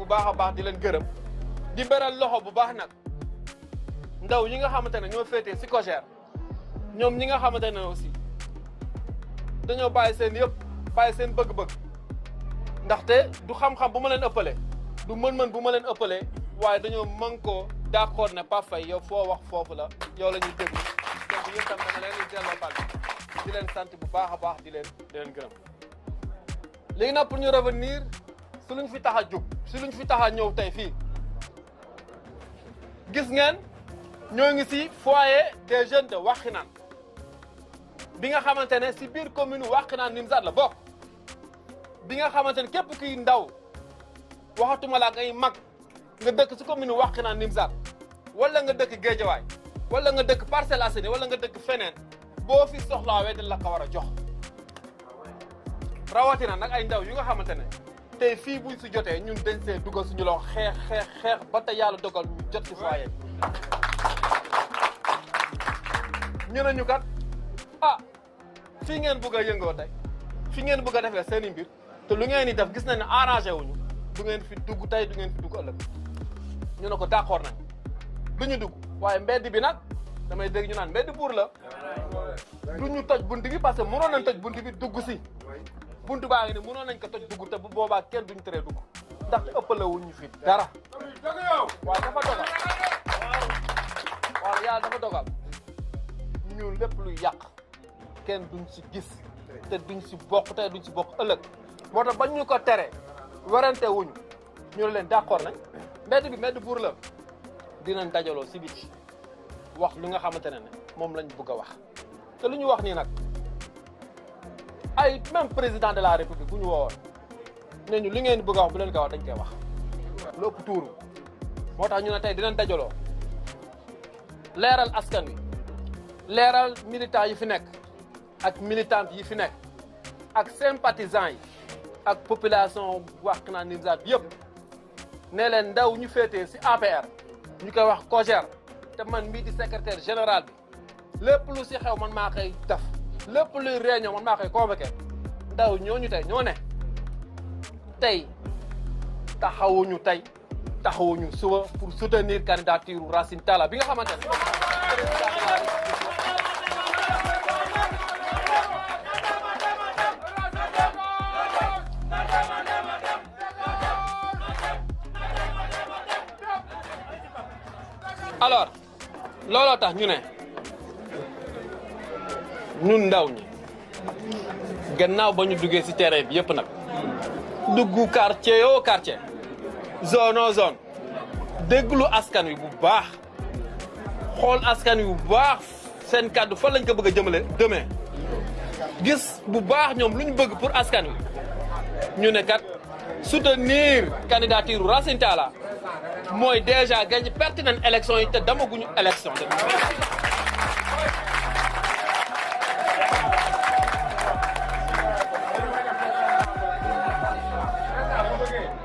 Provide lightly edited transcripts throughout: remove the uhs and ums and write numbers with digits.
bu baax a baax di leen gërëm di beral loxo bu baax nag ndaw yi nga xamante ne ñoo féetee si COJER ñoom ñi nga xamante ne aussi dañoo bàyyi seen yëpp bàyyi seen bëgg-bëgg ndaxte du xam-xam bu ma leen ëppalee du mën-mën bu ma leen ëppalee waaye dañoo mën koo d'accord ne Pape Faye yow foo wax foofu la yow la ñuy déglu donc yéen tam dama leen di delloo bal di leen sant bu baax a baax di leen gërëm léegi nag pour ñu revenir si luñ fi tax a jóg si luñ fi tax a ñëw tey fii gis ngeen ñoo ngi si foyer des jeunes de Wakhinane bi nga xamante ne si biir commune Wakhinane Nimzatt la bokk bi nga xamante ne képp kuy ndaw waxatuma la ak ay mag nga dëkk si commune Wakhinane Nimzatt wala nga dëkk Guédiawaye wala nga dëkk Parcelles Assainies wala nga dëkk feneen boo fi soxlaawee dañ la ko war a jox rawatina nag ay ndaw yu nga xamante ne tey fii buñ si jotee ñun dañ see dugal suñu loo xeex ba te yàlla dogal ñu jot si foyer ñu ne ñu kat fii ngeen bëgg a yëngoo tey fi ngeen bëgg a defee seen i mbir te lu ngeen di def gis nañ ne arrangé wuñu du ngeen fi dugg tey du ngeen fi dugg ëllëg ñu ne ko d'accord nañ du ñu dugg waaye mbedd bi nag damay dégg ñu naan mbedd buur la du ñu toj bunt bi parce que mënoon nañ toj bunt bi dugg si bunt baa ngi ni mënoon nañ ko toj dugg te bu boobaa kenn duñu teree dugg ndaxte ëppale wuñu fi dara waaye dafa dogal waaw yàlla dafa dogal ñun lépp luy yàq kenn duñ si gis te duñ si bokk te duñ si bokk ëllëg moo tax bañ ñu ko tere werante wuñu ñu ne leen d'accord nañ mbedd bi mbedd buur la dinañ dajaloo si biti wax lu nga xamante ne moom lañ bëgg a wax te lu ñu wax nii nag ay même président de la république bu ñu woowoon ne ñu li ngeen bëgg a wax bu leen ko wax dañ koy wax lépp tuuru moo tax ñu ne tey dinañ dajaloo leeral askan wi leeral militant yi fi nekk ak militante yi fi nekk ak sympathisant yi ak population Wakhinane Nimzatt yëpp ne leen ndaw ñu féetee si APR ñu koy wax COJER te man mii di secrétaire général bi lépp lu si xew man maa koy def lépp luy réunion man maa koy convoqué ndaw ñooñu tey ñoo ne tey taxawuñu suba pour soutenir candidature Racine Talla bi nga xamante ne alors looloo tax ñu ne ñun ndaw ñi gannaaw ba ñu duggee ci terrain bi yëpp nag dugg quartier yoo quartier zone o zone déglu askan wi bu baax xool askan wi bu baax seen kàddu fan lañ ko bëgg a jëmale demee gis bu baax ñoom lu ñu bëgg pour askan wi ñu ne kat soutenir candidature Racine Talla mooy déjà gagné perte nañ élection yi te damaguñu élection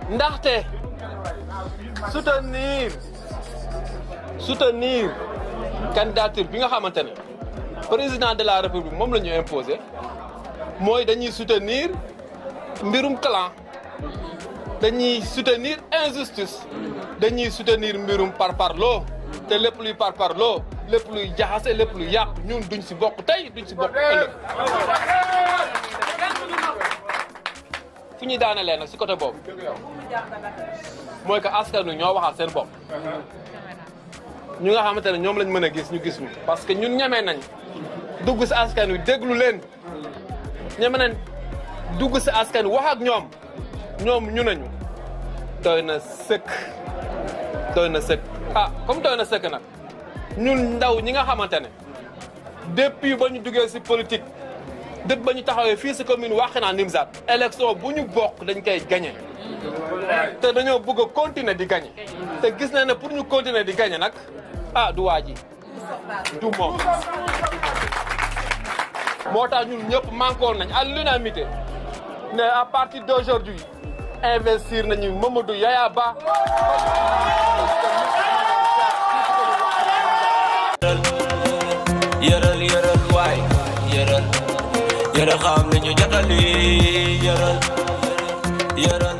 ndaxte soutenir candidature bi nga xamante ne président de la république moom la ñu imposé mooy dañuy soutenir mbirum clan dañuy soutenir injustice dañuy soutenir mbirum parparloo te lépp luy parparloo lépp luy jaxase lépp luy yàq ñun duñ si bokk tey duñ si bokk ëllëg fu ñuy daanelee nag si côté boobu mooy que askan wi ñoo waxal seen bopp ñu nga xamante ne ñoom lañ mën a gis ñu gis ñu parce que ñun ñemee nañ dugg si askan wi déglu leen ñeme nañ dugg si askan wi wax ak ñoom ñu nañu doy na sëkk comme doy na sëkk nag ñun ndaw ñi nga xamante ne depuis ba ñu duggee si politique depuis ba ñu taxawee fii si commune Wakhinane Nimzatt élection bu ñu bokk dañ koy gagné te dañoo bëgg a continuer di gagné te gis na ne pour ñu continuer di gagné nag du waa ji du moom moo tax ñun ñëpp mankoon nañ à l'unanimité ne à partir d'aujourd'hui investir nañu Mamadou Yaya Ba yëral waay yëral xam li ñu jotali yëral